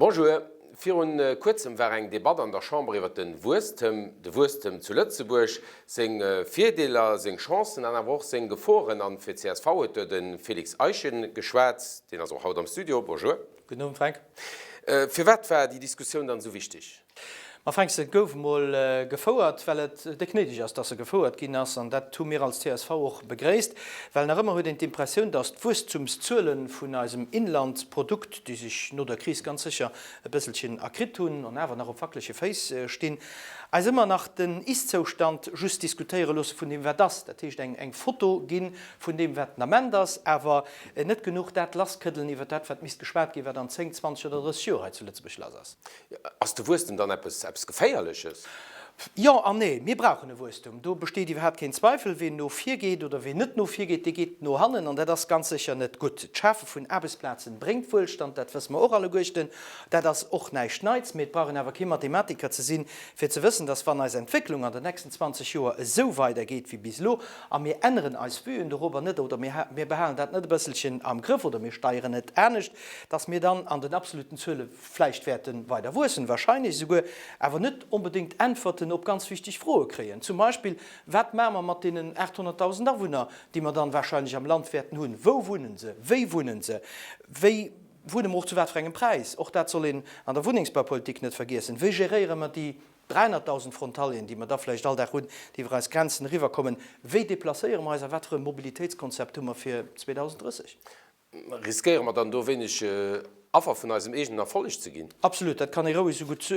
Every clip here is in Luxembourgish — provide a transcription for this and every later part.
Bonjour, Virun kuerzem war eng Debatt an der Chamber iwwer den Wuesstem, de Wuesstem zu Lëtzebuerg, seng Virdeeler, seng Chancen an awer och seng Geforen. An fir csv huet do de Félix Eischen geschwat, deen ass och haut am Studio. Bonjour. Gudden Owend Fränk. Firwat war déi Diskussioun dann esou wichteg? Ma Fränk, se gouf emol gefouert, well et déck néideg ass, dass se gefouert ginn ass. An dat hu mir als csv och begréisst, well nach ëmmer huet een d'Impressioun, dass d'Wuesstumszuele vun eisem Inlandsprodukt, déi sech no der Kris ganz sécher e bësselchen erkritt hunn an awer nach op wackelege Féiss stinn, eis ëmmer nach den Ist-Zoustand just diskutéiere loosse vun deem, wat ass. Dat heescht, eng Foto gi vun deem, wat den Ament ass, awer net genuch dat lasskëddelen iwwer dat, wat misst geschwat ginn, wat an 10, 20 oder 30 Joer hei zu Lëtzebuerg lass ass. Ass de Wuesstem dann eppes eppes Geféierleches? Jo an nee. Mir brauchen e Wuesstum, do besteet iwwerhaapt keen Zweifel. Ween no vir geet oder ween net no vir geet, dee geet no hannen an dat ass ganz sécher net gutt. D'Schafe vun Aarbechtsplazen bréngt Wuelstand, dat wësse mer och alleguerten. Dat ass och näischt Neits. Mee et brauch een awer kee Mathematiker ze sinn, fir ze wëssen, dass wann eis Entwécklung an den nächsten 20 Joer esou weidergeet wéi bis elo a mir änneren eis Vuen dorobber net oder mir behalen dat net e bësselchen am Grëff oder mir steieren et anescht, dass mir dann an den absoluten Zuele vläicht wäerte weider wuessen, wahrscheinlech esouguer, awer net onbedéngt Äntwerten op ganz wichteg Froe kréien. Zum Beispill, Wat maache mer mat deenen 800.000 Awunner, déi mer dann wahrscheinlech am Land wäerten hunn? Wou wunnen se? Wéi wunnen se? Wéi wunne mer och zu wat fir engem Präis? Och dat soll een an der Wunnengsbaupolitik net vergiessen. Wéi geréiere mer déi 300.000 Frontalieren, déi mer da vläicht all Dag hunn, déi iwwer eis Grenzen eriwwerkommen? Wéi deplacéiere mer eis a wat fir e Mobilitéitskonzept hu mer fir 2030? Riskéiere mer dann do wéineg Affer vun eisem eegenen Erfolleg ze ginn? Absolut, dat kann ee roueg esou gutt,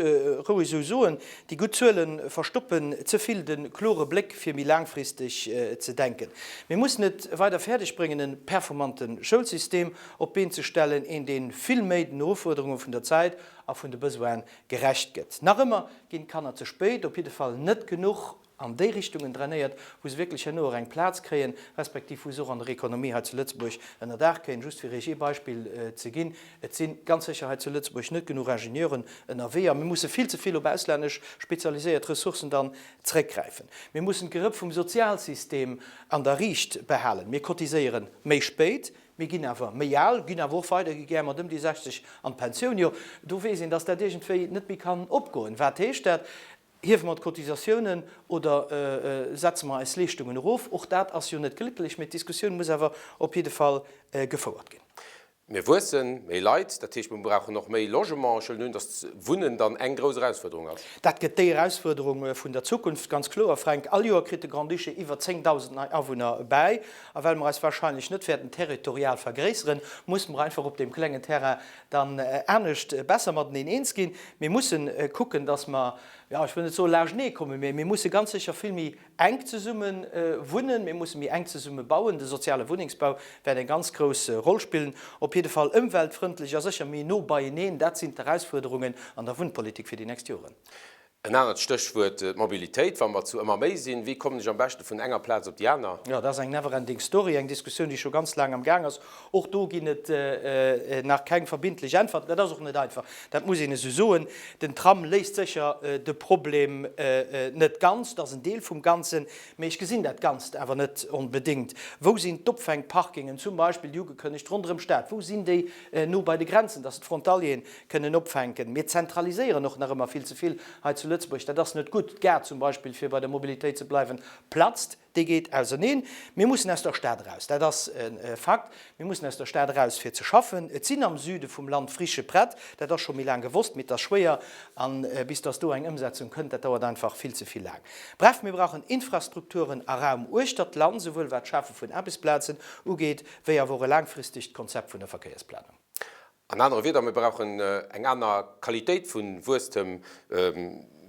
roueg esou soen. Déi gutt Zuele verstoppen ze vill de klore Bléck fir méi laangfristeg ze denken. Mir mussen et weider fäerdeg bréngen e performante Schoulsystem op d'Been ze stellen, een dee vill méi den Ufuerderunge vun der Zäit a vun de Besoine gerecht gëtt. Nach ëmmer ginn d'Kanner ze spéit, op jidde Fall net genuch, an déi Richtungen drainéiert, wou se wierklech herno och eng Plaz kréien, respektiv wou se och an der Ekonomie hei zu Lëtzebuerg ënnerdaach kréien. Just fir Iech ee Beispill ze ginn, Et si ganz sécher hei zu Lëtzebuerg net genuch Ingenieuren ënnerwee a mir musse vill ze vill op auslännesch spezialiséiert Ressourcen dann zréckgräifen. Mir mussen d'Gerëpp vum Sozialsystem an der Riicht behalen. Mir cotiséiere méi spéit, mir ginn awer méi al, ginn awer och weiderhi gär mat ëm déi 60 an d'Pensioun. Jo, do weess een, dass dat iergendwéi net méi kann opgoen. Wat heescht dat? Hiewe mer d'Cotisatiounen oder setze mer eis Leeschtungen erof? Och dat ass jo net glécklech, mee d'Diskussioun muss awer op jidde Fall gefouert ginn. Mir wuessen, méi Leit, dat heescht, mir brauchen och méi Logement. Ech huelen un, datt Wunnen dann eng grouss Erausfuerderung ass. Dat gëtt déi Erausfuerderung vun der Zukunft, ganz kloer, Fränk. All Joer kritt de Grand-Duché iwwer 10.000 nei Awunner bäi. A well mer eis wahrscheinlech net wäerten territorial vergréisseren, musse mer einfach op deem klengen Terrain dann anescht besser mateneen eens ginn. Mir mussen kucken, dass mer, jo, ech wëll net soe lagenee kommen, mä mir musse ganz sécher vill méi enk zesumme wunnen, mir musse méi enk zesumme bauen. De soziale Wunnengsbau wäert eng ganz grouss Roll spillen. Op jidde Fall ëmweltfrëndlech a sécher méi no beieneen, dat sinn d'Erausfuerderungen an der Wunnpolitik fir déi nächst Joren. En anert Stéchwuert, d'Mobilitéit. Wa mer zu ëmmer méi sinn, wéi kommen ech am beschte vun enger Plaz op déi aner? Jo, dat ass eng never ending story, eng Diskussioun, déi scho ganz laang am Gaang ass. Och do ginn et nach keng verbindlech Äntwerten. Dat ass och net einfach, dat muss een esou soen. Den Tram léist sécher de Problem net ganz, dat ass en Deel vum Ganzen, mee ech gesinn dat Ganzt awer net onbedéngt. Wou sinn d'Opfänkparkingen zum Beispill, déi ugekënnegt ronderëm d'Stad, wou sinn déi no bei de Grenzen, dass d'Frontalieren kënnen opfänken. Mir zentraliséieren och nach ëmmer vill ze vill hei zu Lëtzebuerg. Dat ass net gutt. D'Gare zum Beispill, fir bei der Mobilitéit ze bleiwen, platzt, déi geet auserneen. Mir mussen aus der Stad eraus, dat ass e Fakt. Mir mussen aus der Stad eraus, fir ze schaffen. Et sinn am Süde vum Land Frichë prett, dat ass scho méi laang gewosst, mee et ass schwéier. A bis dass do eng Ëmsetzung kënnt, dat dauert einfach vill ze vill laang. Bref, mir brauchen Infrastrukturen a Raum uechtert d'Land, souwuel wat d'Schafe vun Aarbechtsplazen ugeet, wéi awer och e laangfristegt Konzept vun der Verkéiersplanung. An anere Wieder, mir brauchen eng aner Qualitéit vu Wuesstem,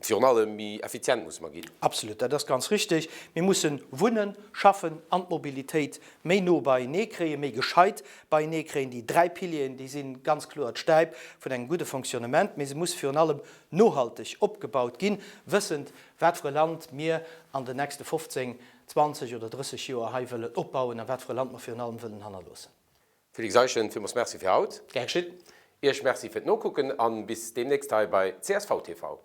virun allem méi effizient musse mer ginn. Absolut, dat ass ganz richtig. Mir mussen Wunnen, Schaffen an d'Mobilitéit méi no beienee kréien, méi gescheit beienee kréien. Déi dräi Pilieren, déi si ganz kloer d'Stäip vun engem gudde Fonctionnement, mee se musse virun allem nohalteg opgebaut ginn, wëssend, wat fir e Land mir an den nächste 15, 20 oder 30 Joer hei wëllen opbauen a wat fir e Land mer virun allem wëllen hannerloossen. Félix Eischen, villmools Merci fir haut. Gär geschitt. Iech Merci fir d'Nokucken an bis deemnächst hei bei csv TV.